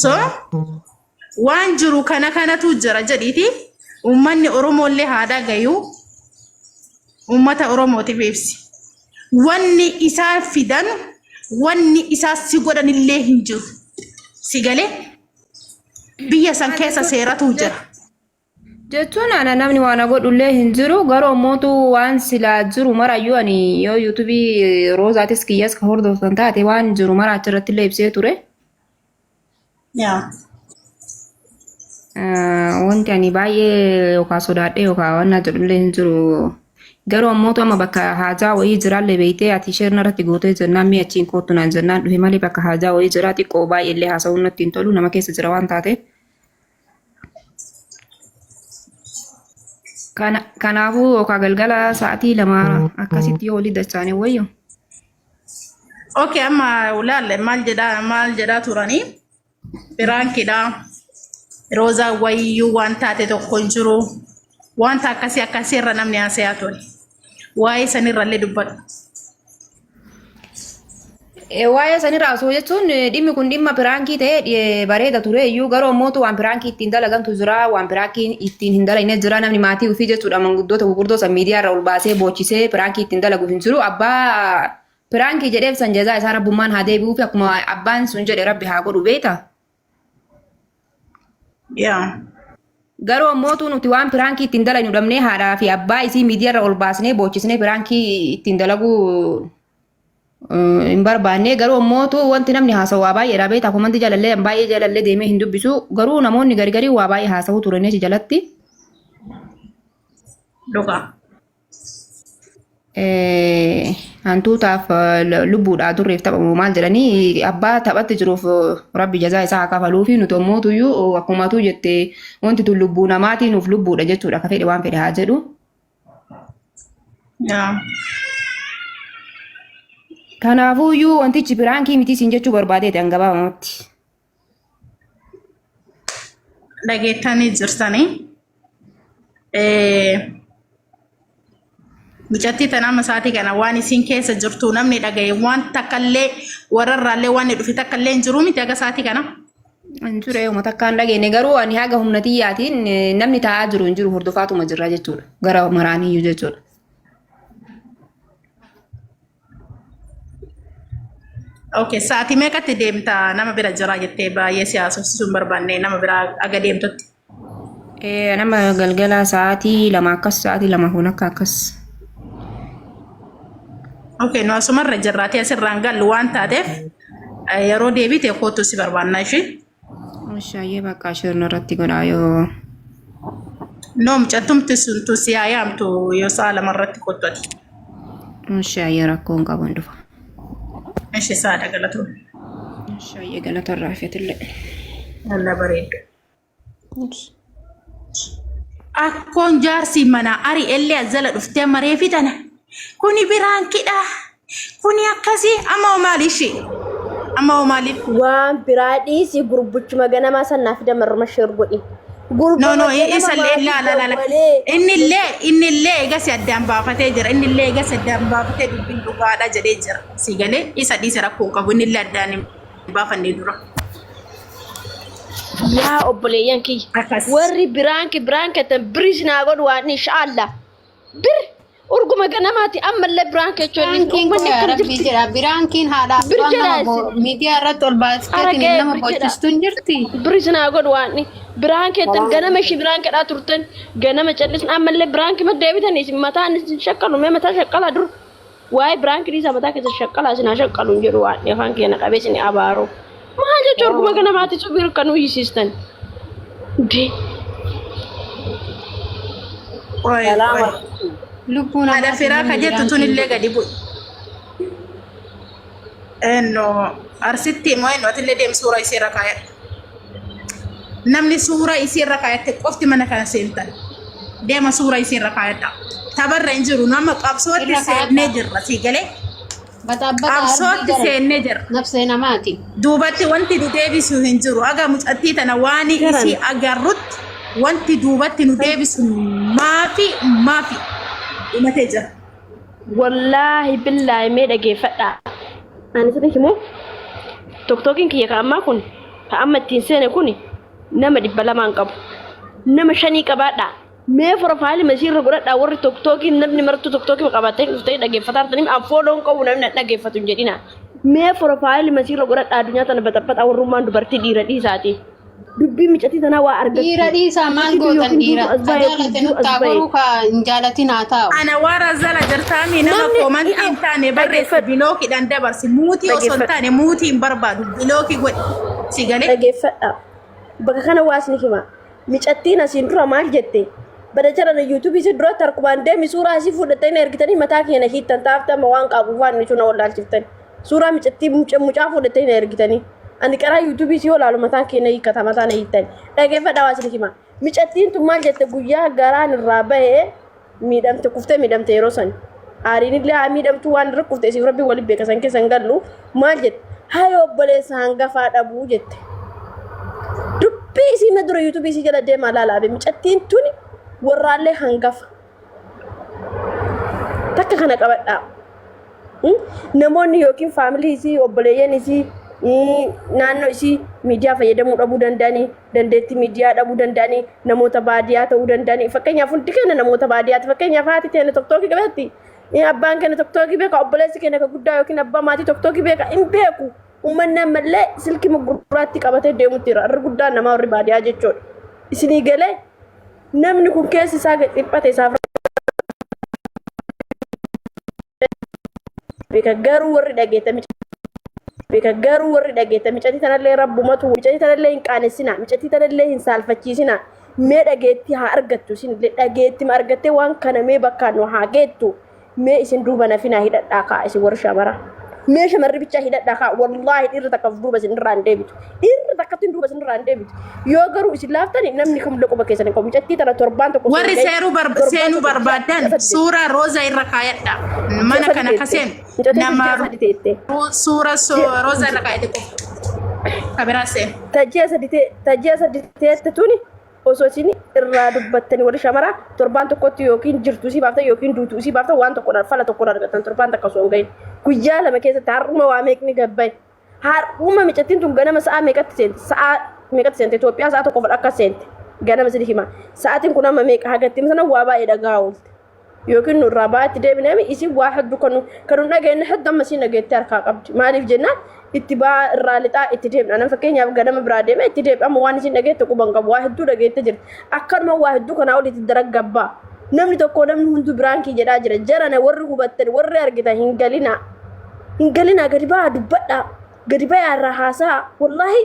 So waan jiru kana kanatu jira jedhiiti uummanni Oromoollee haa dhagayu uummata Oromootiif ibsi. Wanni isaan fidan wanni isaan si godhanillee hin jiru. Si galee biyya san keessa seeratu jira. Jechuun ana namni waan na godhullee hin jiru garuu ammootu waan silaa jiru marayyuu ani yoo yuutuubii roozaatis kiyyas ka hordoftan taate waan jiru mara achirratti illee ibsee ture. Yaa. Wanti ani baay'ee yookaan sodaadhee yookaan waan na jedhullee hin jiru. Garuu ammootu amma bakka haajaa wayii jiraallee beektee ati isheen irratti gootee jennaan mi'a achiin koottu naan jennaan dhufe malee bakka haajaa wayii jiraa xiqqoo baay'eellee haasa'uun natti hin tolu nama keessa jira waan taateef. Kana, kanaafuu yookaan galgala sa'aatii 2 akkasitti yoo olii dachaane wayyo. Okay, amma ulaalle maal jedhaa maal jedhaa turanii piraankidha. Roozaa wayiyyuu waan taate tokko hin jiru. Wanta akkasii akkasii irra namni haasayaa ture. Waa'ee sanirrallee dubbadhu. Waa'ee sanirraa osoo jechuun dhimmi kun dhimma piraankii ta'ee bareeda ture iyyuu garuu ammootu waan piraankii ittiin dalagantu jira waan piraankii ittiin hin dalagne jira namni maatii ofii jechuudha manguddoota gurguddoo san miidiyaa irra ol baasee boochisee piraankii ittiin dalagu hin jiru abbaa piraankii jedheef san jazaa isaa rabbummaan haa deebi'uufi akkuma abbaan sun jedhe rabbi haa godhu beekta. Yaa. Garuu ammootu nuti waan piraankii ittiin dalagnu dhabnee haadhaa fi abbaa isii miidiyaa irra ol baasnee boochisnee piraankii ittiin dalaguu hin barbaanne. Garuu ammootu wanti namni haasa'u waa baay'eedha beektaa komantii jalallee baay'ee jalallee deemee hin dubbisu. Garuu namoonni gari garii waa baay'ee haasa'uu turanii achi jalatti. Dhugaa. Hantuutaaf lubbuudha adurreef taphamu maal jedhanii abbaa taphatti jiruuf rabbi jazaa isaa haa kafaluufi nuti ammootuyyuu akkumatuu jette wanti tun lubbuu namaatii nuuf lubbuudha jechuudha ka fedhe waan fedhe haa jedhu. Yaa. Kanaafuuyyuu wantichi piraankii miti siin jechuu barbaadeeti an gabaabamatti. Dhageettanii jirtanii. Mucattii tana amma sa'aatii kana waan isiin keessa jirtu namni dhagaye waan takkallee warrarraallee waan dhufe takkallee hin jiru miti haga sa'aatii kana. Hin ture uma takka hin dhageenye garuu ani haga humna tiyyaatiin namni taa'aa jiru hin jiru hordofaatuma jirra jechuudha gara maraaniyyuu jechuudha. Okay, sa'aatii meeqatti deemta nama bira jira jettee baay'ee si haasofsiisuu hin barbaanne nama bira aga deemtutti. Nama galgala sa'aatii 2 akkas sa'aatii 2 kun akka akkas. Okay, nu asumarra jirraatee asirraan gallu waan taateef yeroo deebite kootu si barbaanna ishee. Shaayyee bakka shirna irratti godhaa yoo. No mucattumti sun tu si haa yaamtu yoo sa'a 2 irratti kottu ati. Shaayyee rakkoo hin qabu hin dhufa. Ishi saadha galatoon. Shaayyee galata irraa hafetillee. Alla bareeddu. Akkoon jaarsi mana ari ellee as jala dhuftee amma reefi tana. Kuni biraankidha. Kuni akkasii amma hoo maali ishee? Amma hoo maaliif? Waan biraa dhiisi gurbichuma ganamaa san naaf damarruma sheer godhi. No Gurbama no ganama isa illee maatii laa laa laa. dawwalee Inni illee inni illee egas addaan baafatee jira. Inni illee egas addaan baafatee dubbiin dhugaadha jedhee jira. Si galee isa dhiise rakkoo hin qabu. Inni illee addaan hin baafanne dura. Yaa obboleeyyan kiyya Akkas. warri biraanki biraanki birii isin haa godhu waan inshaallah bir urguma ganamaati ammallee biraanki jechuun Biraankiin uummanni kun yaa akkam rabbii jirti jedha. Biraankiin haadha bir abbaan jedhaa nama isin miidiyaa irratti ol baasteetiin aragee nama bir jedhaa boochistuun jirti. bir isin haa godhu waan biraanki jettan ganama ishii biraanki dhaa turtan ganama callisan ammallee biraanki ma deebitan isin mataan isin shakkalu mee mataa shakkalaa dur Waa'ee piraank dhiisaa mataa keessa shaqqalaa isin haa shaqqalu hin jedhu waan afaan keenya qabee isin abaaru. Maal jechuun arguma kana maatii subii kan uyyisiistan. Dee. Qoy Salaam qoy. alaikum. Lubbuu Haadha namaati firaa ka namni jettu biraankiin tunillee godhu. gadi bu'i. Eenno arsitti immoo eenno atillee deem suura isii irra kaayadhu. Namni suura isii irra kaayatte qofti mana kana seentan. Deema suura isii irra kaayadha. Tabarra hin jiru. Nama qabsootti Irra seennee kaa'adhaa. jirra sii galee. Baxaabbata ardii Qabsootti gara seennee jirra. nafsee namaati. Duubatti wanti nu deebisu hin jiru. Aga mucattii tana waan Garan. isii agarrutti wanti duubatti nu deebisu maafi maafi dhumatee jira. Wallaahi billaahi mee dhageeffadhaa. Ani isin himu toktookiin kiyya ka ammaa kun Ka amma ittiin seene kuni nama 200 hin qabu. Nama shanii qabaadhaa. Mee profaayilii masiirra godhadhaa warri toktookii namni martuu toktookii qabaatanii dhuftanii dhaggeeffataa jirtanii an fooloon qabu namni na dhaggeeffatu hin jedhina. Mee profaayilii masiirra godhadhaa addunyaa tana baxaxaxaa warrummaan dubartii dhiira dhiisaati. Dubbii micatii tanaa waa Dhiira argattu. dhiisaa maal Micatii tun gootan yookiin dhiira? duutu as Ka bahe yookiin jaalate jiru nutti as haa bahe. goruu ka hin jaalatin haa taa'u. Ana warra zala jirtaami nama Namni koomantii hin taane barreesse dhaggeeffadhu bilookiidhaan dabarsi. Muutii osoo hin dhaggeeffadhu taane muutii hin barbaadu bilookii godhi. Si galee? dhaggeeffadha. Bakka kana waas ni hima. Micattiin asiin dura maal jette? Bada jarana yuutuubii si duratti harkumaan deemi suuraa isii fudhattanii ergitanii mataa keenya hiittan taaftama waan qabu waan ni tuna wallaalchiftan. Suuraa micattii mucaa fudhattanii na ergitanii. Ani karaa yuutuubii si olaalu mataan keenya hiikkata mataa na hiittan. Dhaggeeffadhaa waa isin hima. Micattiin tun maal jette guyyaa garaan irraa bahee miidhamte kuftee miidhamte yeroo san. Aariin illee haa miidhamtu waan irra kufte isiif rabbi waliin beeka san keessa hin gallu maal jette haa obboleessa hangafaa dhabuu jette. Dubbii isii ma dura yuutuubii isii jala deemaa laala abe micattiin tuni warraallee hangafa. Takka kana qabadhaa. Namoonni yookiin faamilii isii, obboleeyyan isii, naannoo isii miidiyaa fayyadamuu dhabuu danda'anii, dandeettii miidiyaa dhabuu danda'anii, namoota baadiyaa ta'uu danda'anii. Fakkeenyaaf hundi keenya namoota baadiyaati. Fakkeenyaaf haati teenya tokkookii qabaatti. Abbaan keenya tokkookii beeka, obboleessi keenya kan guddaa yookiin abbaa maatii tokkookii beeka hin beeku. Uummanni ammallee silkii gurraatti qabatee deemutti jira. Irri guddaan namaa warri baadiyaa jechuudha. Isinii galee namni kun keessi isaa gad dhiphate isaaf beeka garuu warri dhageetta beeka garuu warri dhageetta micatii tanallee rabbumatu micatii tanallee hin qaanessina micatii tanallee hin saalfachiisina mee dhageetti haa argattu isinillee dhageetti ma argattee waan kana mee bakkaan nu haa geettu Mee isin duuba nafinaa hidhadhaa kaa isin warri shamara. Mee shamarri bichaa hidhadhaa kaa wallaahi dhiirri takka of duuba isin irraa hin deebitu. Dhiirri takkatti duuba isin irraa hin deebitu. Yoo garuu isin laaftani namni kamillee quba keessan hin qabu. Mucattii tana torbaan tokko osoo hin Warri gahin seeruu torbaan seenuu tokko ji'a barbaadan ji'a sadi teette. suuraa rooza irra kaayadha. Ji'a Mana sadi kana teette. ka seenu Mucattiin tun nama ji'a sadi teette. suura Ji'a rooza irra kaayate qofa. Ka biraa seenu. ta ji'a sadi ta ji'a sadi teette tuni Osoo isin irraa dubbattani warri shamaraa torbaan tokkotti yookiin jirtu isii baaftan yookiin duutu isii baaftan waan tokko fala tokkoon argattan torbaan takka osoo hin gahin. Guyyaa lama keessatti har'uma waa meeqni gabbaye. Har'uma micattiin tun ganama sa'aa meeqatti seente? Sa'aa meeqatti seente? Itoophiyaa sa'aa tokkoof akka seente. Ganama isin hima. Sa'aatiin kun amma meeqa hagatti sana waa baay'ee dhagaa oolte. Yookiin nu irraa ba'aa itti deebinee isin waa hedduu kan nu kan nu dhageenye hedduu amma isin dhageettee harkaa qabdi. Maaliif jennaan itti ba'aa irraa lixaa itti deemna. Nan fakkeenyaaf ganama biraa deemee itti deebi'a amma waan isin dhageette quban qabu waa hedduu dhageette jirti. Akkanuma waa hedduu kanaa olitti daragabbaa. Namni tokko namni hunduu biraankii jedhaa jira. Jarana warri hubattan warri argitan hin galinaa. Hin galinaa gadi ba'aa dubbadhaa. Gadi ba'aa irraa haasa'a. Wallaahi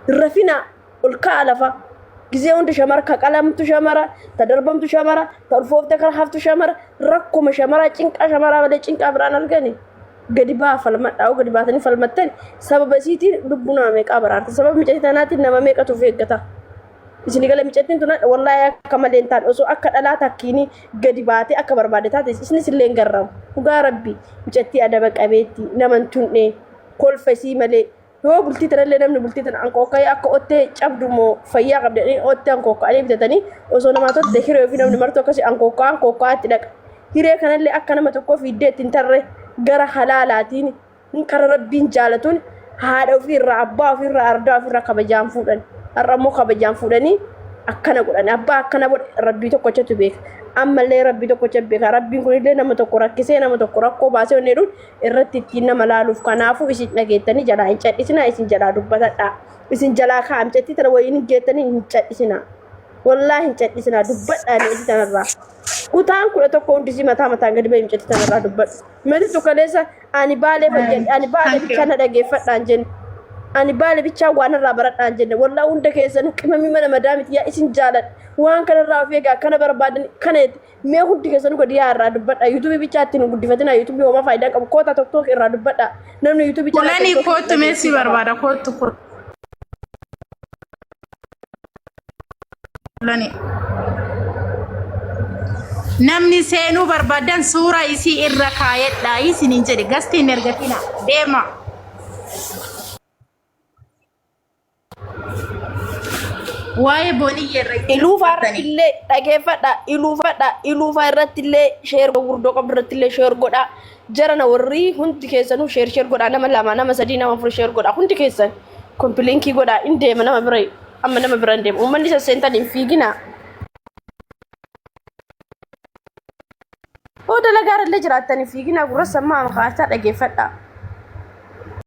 hin rafinaa. Ol ka'a lafa. Gizee hundi shamara ka qalamtu shamara, ta darbamtu shamara, ta ulfoofte kara haftu shamara, rakkuma shamaraa cinqaa shamaraa malee cinqaa biraan argani. Gadi ba'aa falmadhaa yoo gadi baatanii falmattan sababa isiitiin lubbuu nama meeqaa baraarta. Sababa micattii tanaatiin nama meeqatu of eeggata. Isin gala micattiin tun wallaahi akka malee hin taane osoo akka dhalaa takkiini gadi baatee akka barbaade taate isinis illee hin garramu. Dhugaa rabbi micattii adaba qabeetti nama hin tunne kolfa isii malee Yoo bultii tanallee namni bultii tana anqooqqa'ee akka ottee cabdu moo fayyaa qabdi jedhanii ottee anqooqqa'anii bitatanii osoo namaa tolte hiree ofii namni martuu akkasii anqooqqa'aa anqooqqa'aa itti dhaqa. Hiree kanallee akka nama tokkoo fiiddee ittiin tarre gara halaalaatiin kara rabbiin jaalatuun haadha ofii irraa abbaa ofii irraa ardaa ofii irraa kabajaan fuudhan. Har'a immoo kabajaan fuudhanii akkana godhan. Abbaa akkana godhe rabbii tokkochatu beeka. Ammallee rabbii tokkocha beeka. Rabbiin kunillee nama tokko rakkisee nama tokko rakkoo baasee onnee dhuun irratti ittiin nama laaluuf kanaafuu isin dhageettanii jalaa hin cadhisinaa isin jalaa dubbatadhaa isin jalaa ka'a micattii tana wayiin hin geettanii hin cadhisinaa wallaahi hin cadhisinaa dubbadhaa micattii tanarraa kutaan 11 hundisii mataa mataan gadi bahi micattii tanarraa dubbadhu mati tukaleessa ani baalee hojjedhe ani baalee Thank you. bichaa na dhageeffadhaan jenne ani baale bichaa waan irraa baradhaan jenne wallaa hunda keessanuu qimamii mana madaamiti yaa isin jaaladha waan kanarraa of eegaa kana barbaadan kana jette Mee hundi keessanuu gadi yaa irraa dubbadha. YouTube bichaa itti nu guddifatina. YouTube homaa faayidaa qabu. Koota tokko irraa dubbadha. Namni YouTube jalaa Kulanii TikTok koottu mee si dhageettii qaba. barbaada koottu koottu. Kulanii. Namni seenuu barbaadan suuraa isii irra kaayadhaa isiniin jedhe gastiin ergatina deema. Waa'ee booniyyee irra itti Iluufaa irratti dubbatanii. illee dhageeffadha. Iluufadha. Iluufaa irratti illee sheer gurguddoo qabdu irratti illee sheer godha. Jarana warri hundi keessanuu sheer sheer godha. Nama lama, nama sadii, nama afur sheer godha. Hundi keessan. Kompiliinkii godhaa in deema nama bira amma nama bira hin deema. Uummanni sasseentan hin fiiginaa. Hoo dalagaa irra illee jiraattan hin fiiginaa gurra sammaa kaachaa dhageeffadhaa.